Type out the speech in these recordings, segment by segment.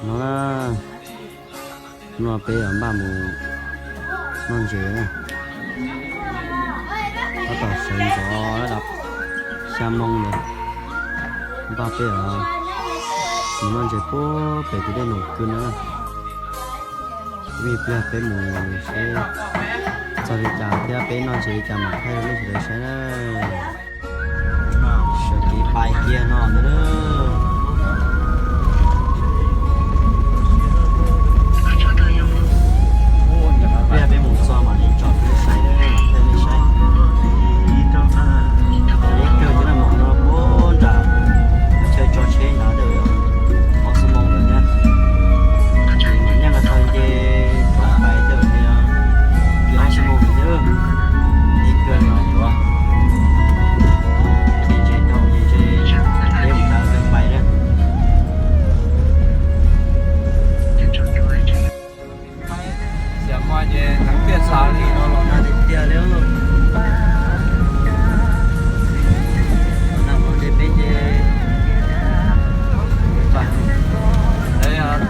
No na, no peb npaj mus noj ntses na. Tab tom sawv ntxov lawm, xya moo lawm. Npaj peb mus noj ntses puag pem tus dej Noom Kwm no na. Ib pliag peb mus seb txog li cas thiab peb noj ntses li cas mam thaij rau nej sawv daws saib na. Sawv kev pais kiag no ntag. Ib pliag peb mus txog mam li tsom rau nej saib na, mam thaij rau nej saib. Deb kawg thiab na, mas no puag nram chaw tso tsheb nrad, ob xuab moos lawm thiab. Ces mam nyob nqa tau nce rov pais tej li ob xuab moos lawm thiab. Deb kawg no yuav nce ntses tau nce ntshe peb mus nqa kawg pais thiab. Xiam hmo ces hnov tiaj xav li no los nag tiag tiag li. Nag hmo ntshe peb ces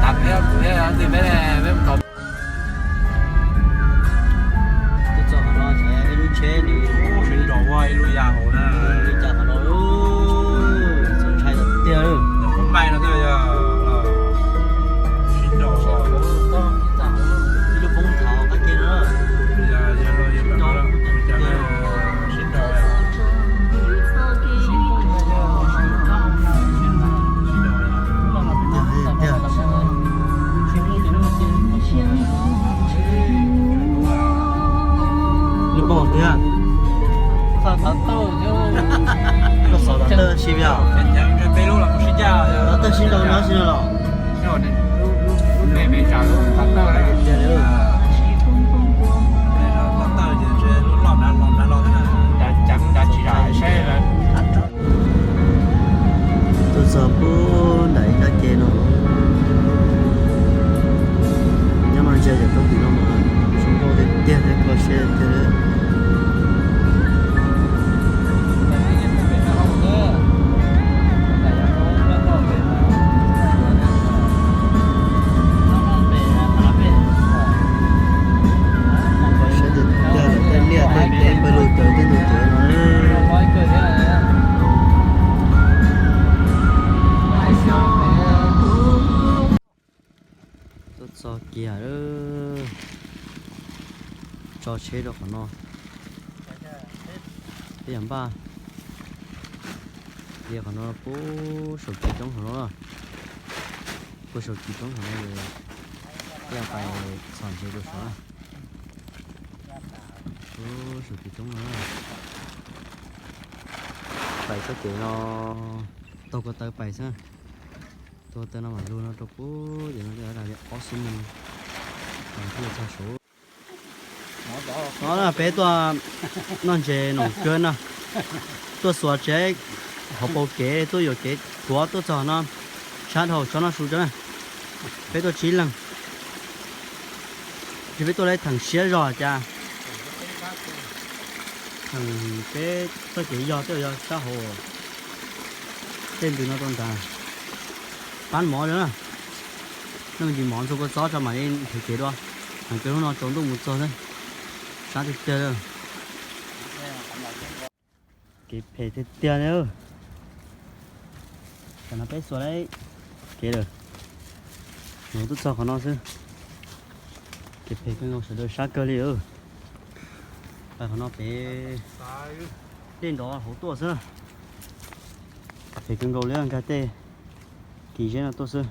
tas peb kuv thiab tus peb peb mus tau. Tuaj txog qhov no ces ib lub tsheb nws sib nrog ua ib lub ya hauv na, li cas qhov no txaus ntshai tiag tiag. Qub maij no twb yog sib nrog ib lub poob thaum qab kiag no. Sib nrog sib nrog. Lub poob tiag. Koj xov tawg si via. Tawg sib nrog no si no los. Tuaj txog puag nram ib nrab ke no. Nyob no ntsia cov roob tim no mas zoo nkauj tiag tiag thiab kho siab tiag. Saib tiag tiag lawm tej liaj tej teb pawg lug tawv tej ntug tawv no. Tuaj txog kiag lawm. Tso tsheb rau qhov no. Peb yog npaj. Ces qhov no puag saum kis roob hauv no. Puag saum kis roob hauv no. Peb yog pais txhom ntses rau saud. Puag saum kis roob no. Pais txoj kev no taug ko taw pais xwb. Taug ko taw no mam lug no rau puag tim no li ob xuab moos. Pais thiaj txog saud. No peb tuaj noj ntses Noom Kwm no. Tuaj xuas tsheb hauv paus kev tuaj yuam kev tuav tuaj txog no. Sab dhau tsob no su tso na. Peb tuaj tsib leeg. Ces peb tuaj lawm theem siab zog cas. Theem peb txoj kev yog twb yog sab hauv tej ntws no rau nrad. Pab mov na. Nej me ntsis mov ntxuag kua txob tso mam li nrhiav kev dua. Heev kawg hnub no tsaus ntuj mus txog xwb. Sab tiag tiag li. Kev phem tiag tiag li. Tam no peb xuas lawm kev lawm. Mus tuaj txog qhov no xwb. Kev phem kawg nkaus sawv daws sab kawg li. Pais qhov no pem dej nrov hauv tuaj xwb. Phem kawg nkaus li nkag tej kis zeb no tuaj xwb.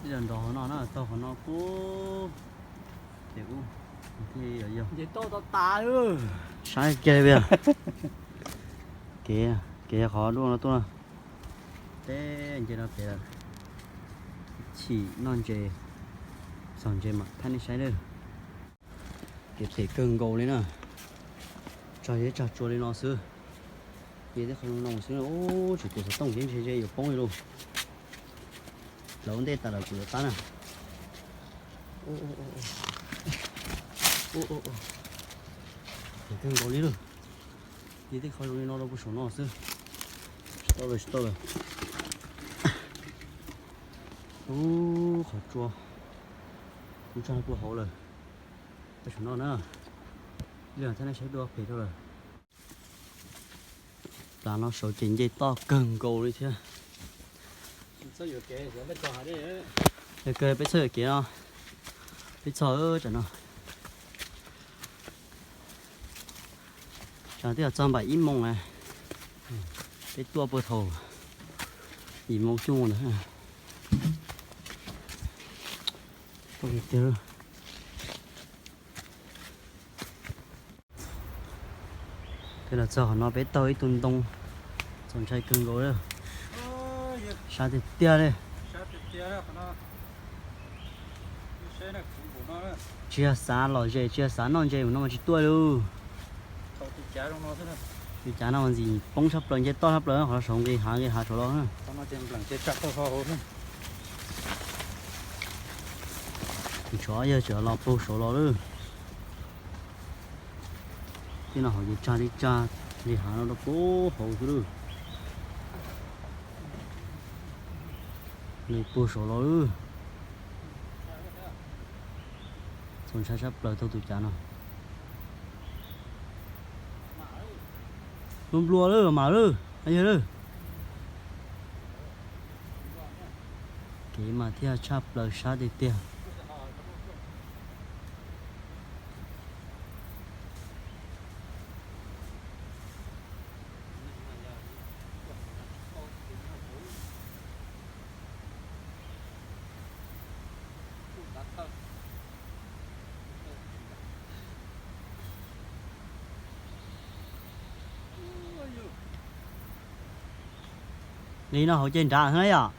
Dej nrov hauv no na, taug qhov no puag pem ub thiaj yog. Sab kiag li. Kev, kev qhov duaj no tuaj. Teb nce no pem lawm. Chim noj ntses, txog ntses mam thaij nej saib lawm. Kev phem kawg nkaus li na. Tsog zeb tsag tsua li no xwb. Ces tej qhov zoo no xwb, tseem tus xov tooj ces ntshe ze yuav poob li lauj. Lawv ua ntej tas lawm kuv yuav qab na. Phem kawg nkaus li lauj. Ces tej qhov zoo li no rau puag saum no xwb. Tsis tau lawm, tsis tau lawm. Ub, qhov tsua kuj tso rau hauv lawm. Tau saum no na, ib leeg thiab nej saib dua phem rau lawm. Plas no saud ces nce toj kawg nkaus li thiab. Yog kawg peb txhob yuam kev no, peb txog tam no. Tsam twb txog npaum ib moos na, peb tuaj puag thaum yim moos cuaj moos ntawd. Tiag, los txog qhov no peb taug ib tug ntoo, txaus ntshai kawg nkaus li. Sab tiag tiag li. Tsis yog xav lom zem, tsis yog xav noj ntses mus no mas tsis tuaj li. Tus cav no mas ntxim poob tshaj plaws, nce toj tshaj plaws, qhov saud nqis hav nqis hav saud los. Tsov yawg tseem los puag saud los lawm. Tej no hauv ces tsag li tsag, nqis hav no rau puag hauv xwb lawm. Nqis puag saud los lawm. Txaus ntshai tshaj plaws taug tus cav no. Nplua nplua lawm mas lawm, yawg lawm. Kev mas thiaj tshaj plaws sab tiag tiag. Li no hauv ces nrad xwb na yom?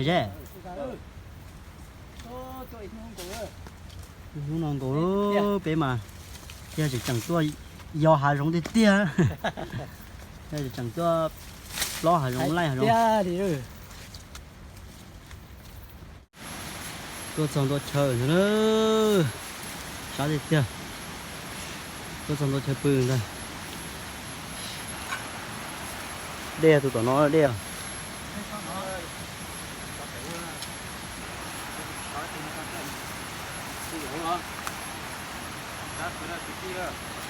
Ze, hnub no nkaus peb mas, yog tseem tuaj yos hav zoov tiag tiag, yog tseem tuaj plob hav zoov laij hav zoov. Tuaj txog ntua chaw ntag na, sab tiag tiag. Tuaj txog ntua chaw pw ntag. Dej tus tom no dej.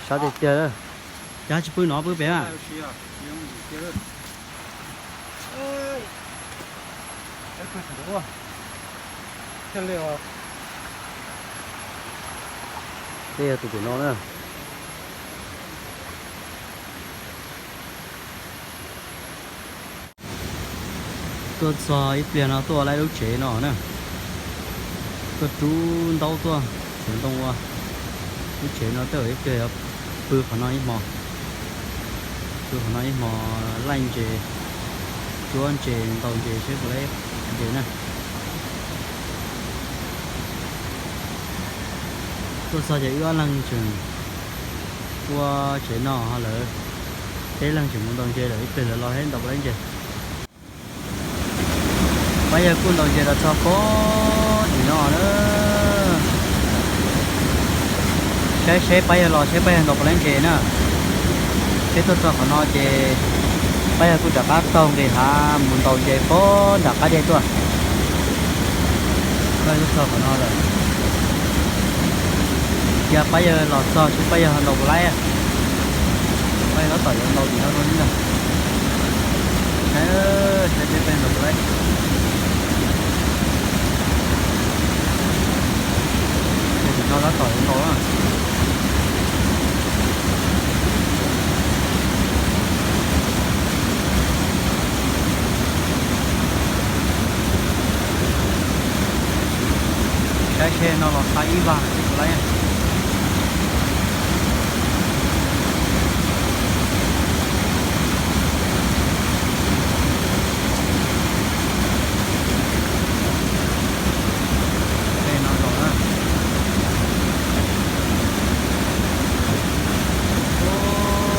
Sab tiag tiag. Cas tsis pw no pw pem a? Dej tus tom no na. Tuaj txog ib pliag no tuaj laij lub tsev no na. Tuaj rub ntaub tuaj xyuas ntoo ua. Lub tsev no tej zaum ib pliag yuav pw qhov no ib hmo. Pw qhov no ib hmo laij ntses, cuab ntses ntaus ntses seb puas laij ntses na. Tuaj txog ces wb ob leeg tseem ua tsev no ho lawv peb leeg tseem mus ntaus ntses lawm, ib pliag lawv los thiab ntaus puas laij ntses. Pab yawg kuj ntaus ntses los txog pob tim no na. Saib seb pab yawg los seb pab yawg ntaus puas laij ntses na. Seb tuaj txog qhov no ces pab yawg kuj rov qab taug nqis hav mus ntaus ntses pob nram qab dej tuaj. Pab yawg tuaj txog qhov no lawm. Cia pab yawg los txog seb pab yawg ntaus puas laij. Pab yawg tab tom yuav ntaus tim no dua li ntag. Saib, saib seb peb ntaus puas laij. Tim no tab tom yuav ntaus na. Saib seb no los xa ib vag seb puas laij. Tej no los na.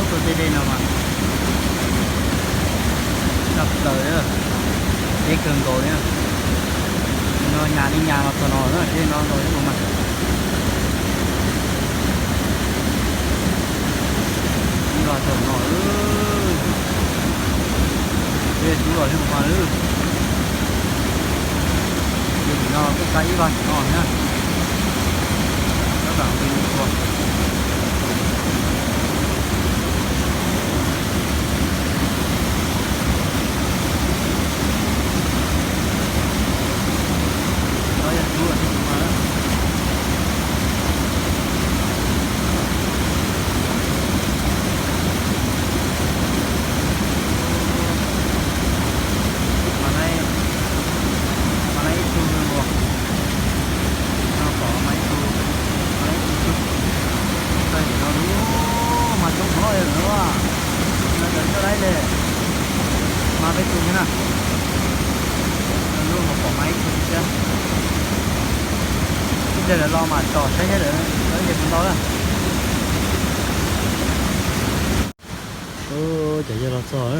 Tuaj tej dej no mas tshaj plaws, deb kawg nkaus li. No nyas li nyas los txog no na, dej no nkaus li mas. Ib vag txog no, dej Li mus mas lawm. Ces nim no kuj xa ib vag tim no thiab. Tab tom mus tua. Tab yog tub thiab tus mas. Mas laib, mas laib ib tug no, no pom mas ib tug, mas laib ib tug xwb. Tag kis no lub mas coob hov lawm, no cov nyuaj laib li, mas peb tug thiab na. Lub mas pom mas ib tug xwb thiab. Ib pliag lawv los mas tsom saib seb lawv, lawv nce puas ntau na. Cov yawg los txog,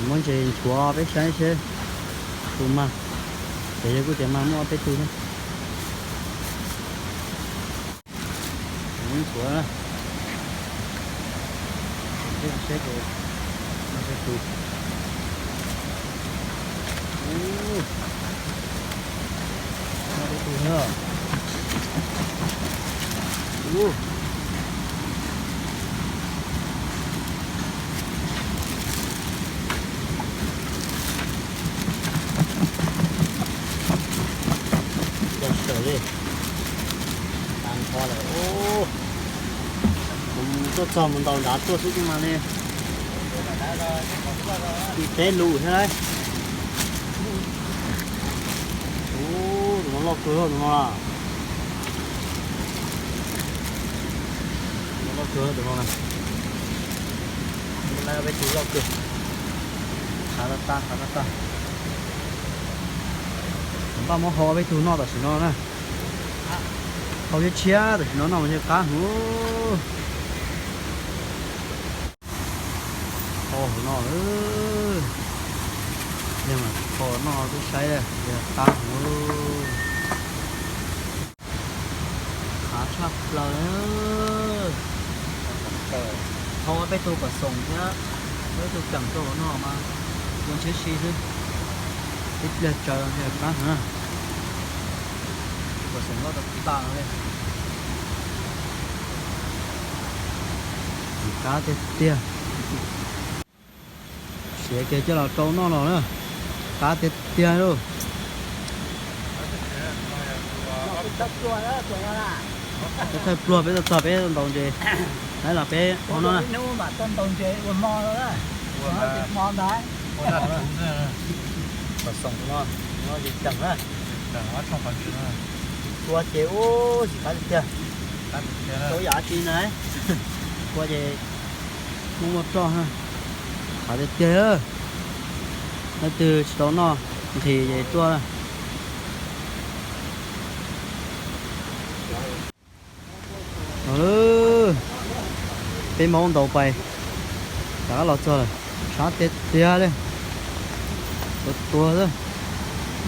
muab ntses nchuav peb saib seb puas mag. Cov yawg kuj tias mag muaj ob peb tug thiab. Muab nchuav na. Peb saib puas mag peb tug. Ub, mag peb tug thiab. Ub. Sawv li, tag nrho lawm. Mus tuaj txog mus ntaus nrad tuaj xwb mas li. Ib teb lus thiab lauj. Ub, tus no loj kawg tus no na. Tus no loj kawg tus no na. Peb tus loj kawg. Hav tag tag, hav tag tag. Npaj muab hau peb tug noj tam sim no na. Hau tshiab tshiab tam sim no noj mas yog qab heev. Tho hauv no, yog mas tho noj peb saib, yog qab heev. Hav tshaj plaws. Tho peb tug kom xoom thiab, peb tug ceem rau hauv no mas ua ntshiab si xwb. Ib pliag tsaws los yog qab heev. Tus kom xoom loj tas tas no li. Qab tiag tiag. Siav kiag coj los rau noj los na. Qab tiag tiag lauj. Peb thawj pluag peb tuaj txog peb ntaus ntses, saib los peb ua no na. Kom xoom no, no ces ceem na. Tua ces ub, tsis qab tiag tiag. Tua yam tsi na, tua ces muaj muaj roj na. Qab tiag tiag. Leej twg tsis tau noj nqhis ces tuaj na. Peb maub ntaus pais, rov qab los txog lawm, sab tiag tiag li. Tuag tuag xwb.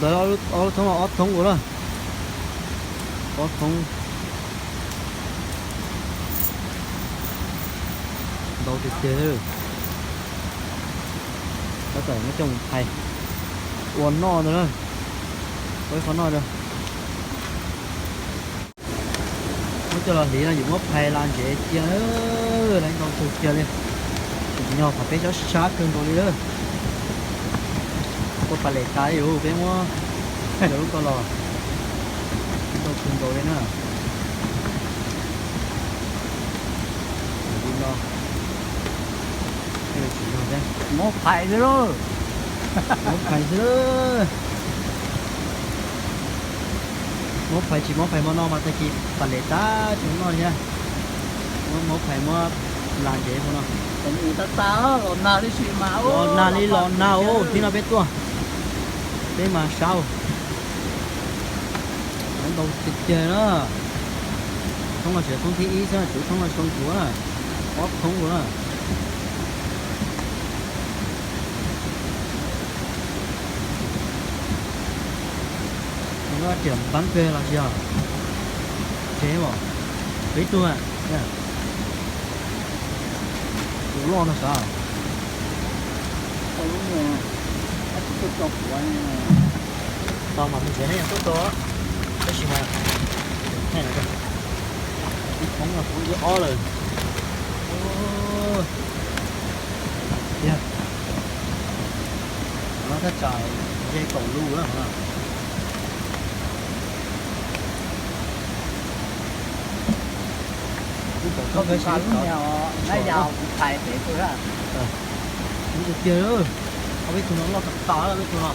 Ntawd ob lub thoob los ob thoob ua na. Ob thoob. Ntau tiag tiag. Tab tom muab coj mus phais ua noj ntag na. Ua ib qho noj rau. Muab coj los hliv no yuav muab phais las ntsev cia, lawv ntau kawg kiag li. Tsim nyog qhov peb sab sab kawg nkaus li lawm. Ua pas les tas li, peb muab cov lub ko los ntau kawg nkaus li na. Li no, tsim nyog thiab, muab phais xwb lauj. Muab phais xwb lauj. Muab phais tsis muab phais hmo no mas tag kis pas les tas tsis muab noj thiab. Muab, muab phais muab las ntsev hmo no. Los nag li los nag, hnub no peb tuaj, peb mas sab. Ntau tiag tiag na. Thoob no tsis yog thoob thib ib xwb, tshuav thoob no zoo tshuav na, ob thoob ua na. Riam npab kawg los tsis yog? Tsev os, peb tug, tus loj no sav. Tau mas me ntsis ne, tuaj tau, tab sis mas ib thoob los kuv ib ob lawm. Tiag, no thaj tsam ntse kaum lus na. Lub tiag tiag, ob peb tug no loj tas tas, peb tug no,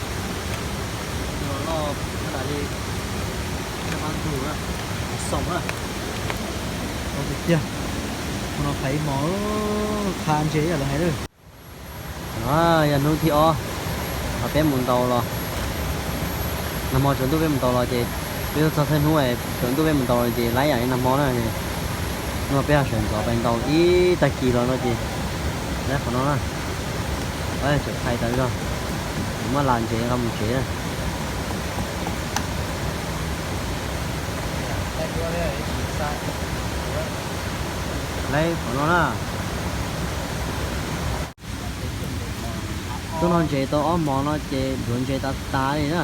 tus no loj tas tas li, xoo na, tiag, tus no phais ib hmos, qha ntses ib yam lawv hais na. No yog hnub thib ob, peb mus ntaus los, nag hmo tsaus ntuj peb mus ntaus los ces, peb tuaj txog thawj hnub, tsaus ntuj peb mus ntaus los ces laib yam li nag hmo na. Hnub no peb ho sawv ntxov pais ntaus ib tag kis los no ces laib qhov no na, laib tseem phais tas zog, muab las ntsev nqa mus tsev na. Laib qhov no na. Tuaj noj ntses tau ob hmos no ces duav ntses tas tas li na.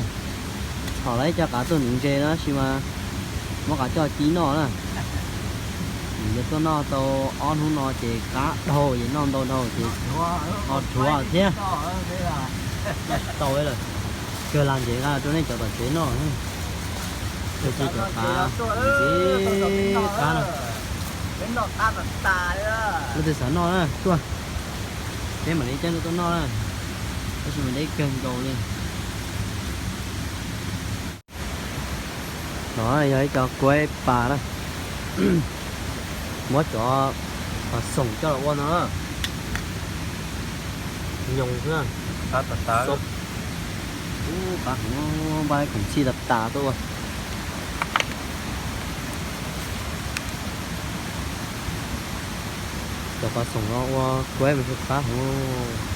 Thaum lawv coj qav tuaj nuv ntses no tab sis mas muab qav coj ci noj na. Yog tuaj noj tau ob hnub no ces qab dhau ces noj ntau dhau ces ho dhuav thiab. Noj tsis tau lawm. Kawg las ntses nqa rau nej cov tom tsev noj. Kawg ci cov qav ntxiv qab no. Leej twg xav noj na tuaj, peb mam li coj nej tuaj noj na. Tab sis mas deb kawg nkaus li. No yog ib co kuaib pas na, muab cov pas xoom coj los ua no na. Nyoos xwb na. Ub, qab heev, npaj khoom txhij tas tas tuaj ua. Cov pas xoom no ua kuaib mas qab heev.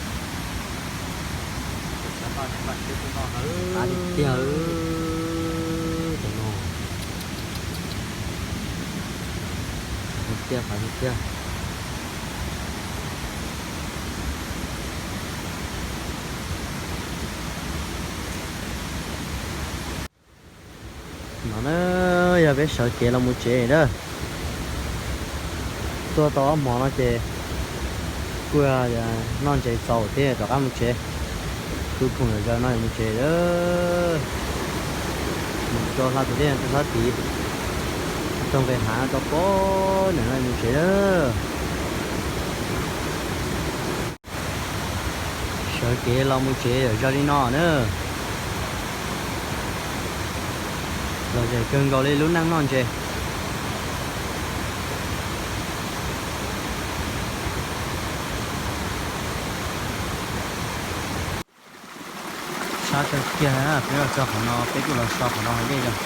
Qab tiag tiag, cov no. Qab tiag, qab tiag tiag. No na, yog peb sawv kev los mus tsev na. Tuaj tau ob hmos no ces kuj noj ntses txaus thiab rov qab mus tsev. Kuj khoom zom zaws no yuav mus tsev lawm. Mus rau hla tus dej rau sab tid, rau nqes hav rau pem no yuav mus tsev lawm. Sawv kev los mus tsev zom zaws li no na. Lom zem kawg nkaus li lub neej noj ntses. Sab kawg kiag, peb los txog qhov no peb kuj los so qhov no haus dej yog,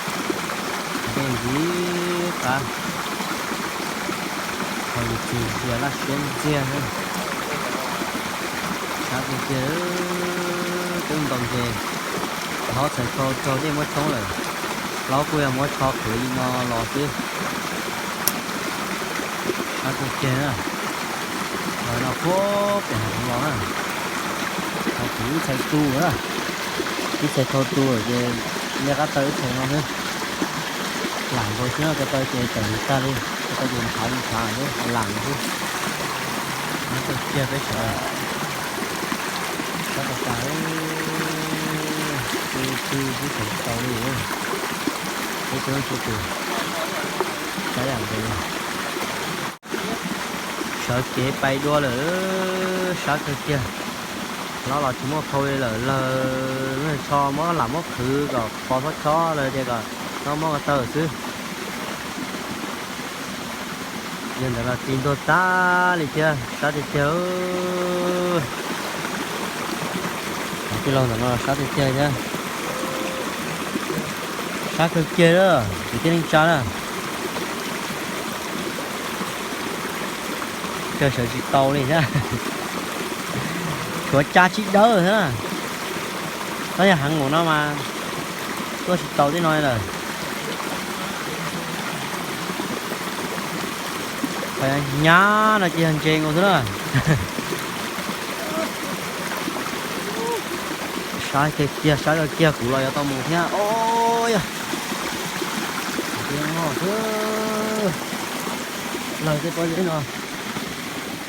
haus dej ntxiv qab, haus ntxiv zias laj siab ntxiag. Sab tiag tiag, twb ntaus ntses, hlob txhais tau raug dej muab tshoob lawm, hlob kuj yog muab tsho qhwv li no los xwb. Sab tiag tiag na, los no puag pem hav zoov los na, hav zoov ib txhais tu na, ib txhais tau tu lawm ces liaj qab taw ib txhais no xwb. Lam nkaus xwb no, ko taw ces tawm mus tag li, ko taw ces ntshav ntshav xwb, lam xwb. Sab tiag tiag peb sawv, sab tas tas, tu tu xwb tseem tau li, peb tub tub tus, sab yam nkaus li. Sawv kev pais dua lawm, sab kawg kiag. Hlob los tsis muaj phau li lawm, lawv tsho muab lam muab qhwv kom pov txhob chob, lawv tias kom hlob muab ko taw xwb. Yog ntawd los txi ntuag tag li thiab, sab tiag tiag. Tij laug ntawm no sab tiag tiag thiab. Sab kawg kiag lawm kwv tij neej tsa na. Kawg sawv tsis tau li thiab. Tshuav cab tsib dawb thiab na. Tab yog heev npaum no mas tuaj tsis tau tej no li lawm. Qhov nyab no ces yog ntses nkaus xwb na. Sab kiag kiag, sab kiag kuv los yuav tau mus thiab. Os, yog, lawg tej pob zeb no,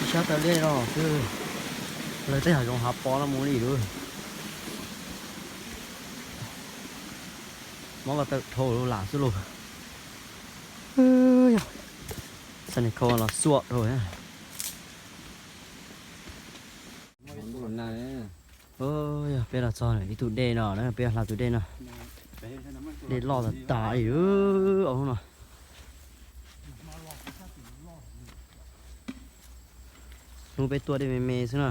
ib sab taw dej no xwb, lawg tej hav zoov hav pos no mus li lawm. Mob ko taw dhau lam xwb lauj. Xab niag khau los xuam dhau. Yog peb los txog ib tug dej no na, peb hla tus dej no. Dej loj tas tas li os no. Hnub peb tuaj dej me me xwb na.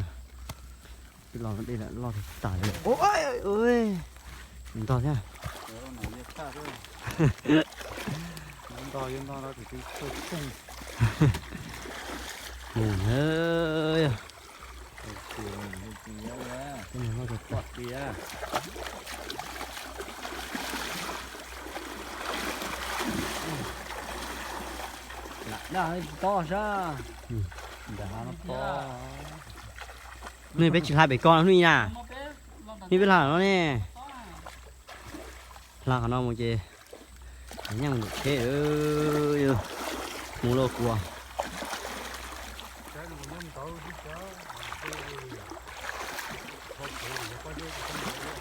Peb los dej loj tas tas li. Ntog thiab. Mus na. Lam daj tsis tob sab. Ntawm hav no tob. Hnub peb tsis hla pem ko hnub i na. Hnub peb hla no ne. Hla qhov no mus ces nyeej ntawm tsheb mus lauj kuv.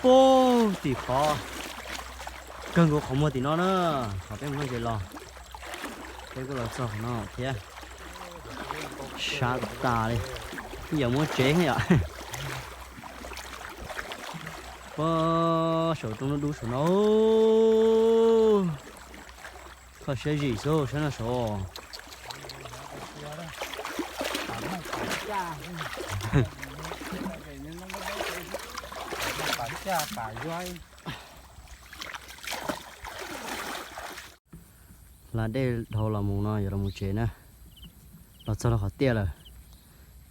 Puag tim qhov kawg nkaus qhov muag tim no na, qhov peb mus noj ntses los, peb kuj los txog qhov no thiab. Sab tas li, yeej yuav muab tsev yom. Puag saum roob dub dub saum no. Koj siab zim xwb, saib no saud. Hla dej dhau los mus no yuav los mus tsev na. Los txog rau qhov tiaj lawm,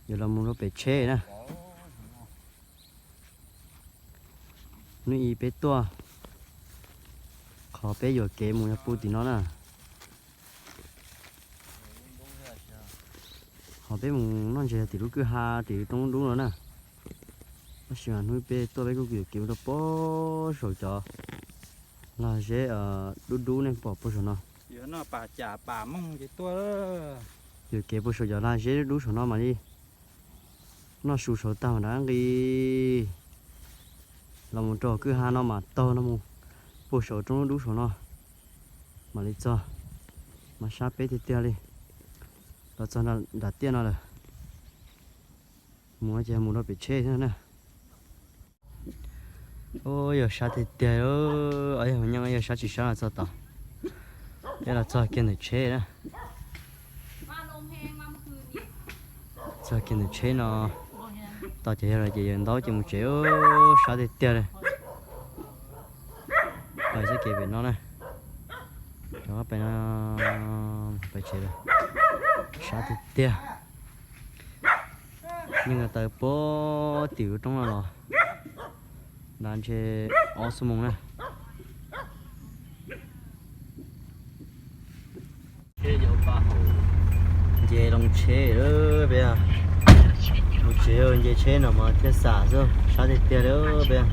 yuav los mus rau pem tsheb na. Hnub i peb tuaj, qhov peb yuam kev mus yog pw tim no na. Qhov peb mus noj ntses yog tim lub kwj ha tim roob dub no na. Tab sis mas hnub peb tuaj peb kuj yuam kev mus rau puag saum cov lag zeb dub dub nej pom puag saum no. Yuam kev puag saum cov lag zeb dub dub saum no mam li noj su saud tag mam rov nqis los mus rau kwj ha no mam taug no mus puag saum roob dub dub saum no mam li txog. Mas sab peb tiag tiag li. Los txog nram tiaj no lawm, mus no ces mus rau pem tsheb thiab na. Ub, yog sab tiag tiag, yog nyob yog sab tsis sab los txog tod. Peb los txog kiag ntawm tsheb na. Txog kiag ntawm tsheb no, tos ces yog los ces yawm ntaub ces mus tsev, sab tiag tiag li. Pais txoj kev pem no na, rov qab pais no, pais tsev lawm. Sab tiag tiag. Yeej taw puag tim lub roob no los nrad ntshe ob xuab moos na. Nce loo tsheb lawm peb, mus tsev nce tsheb no mas thiaj xam xwb, sab tiag tiag li peb.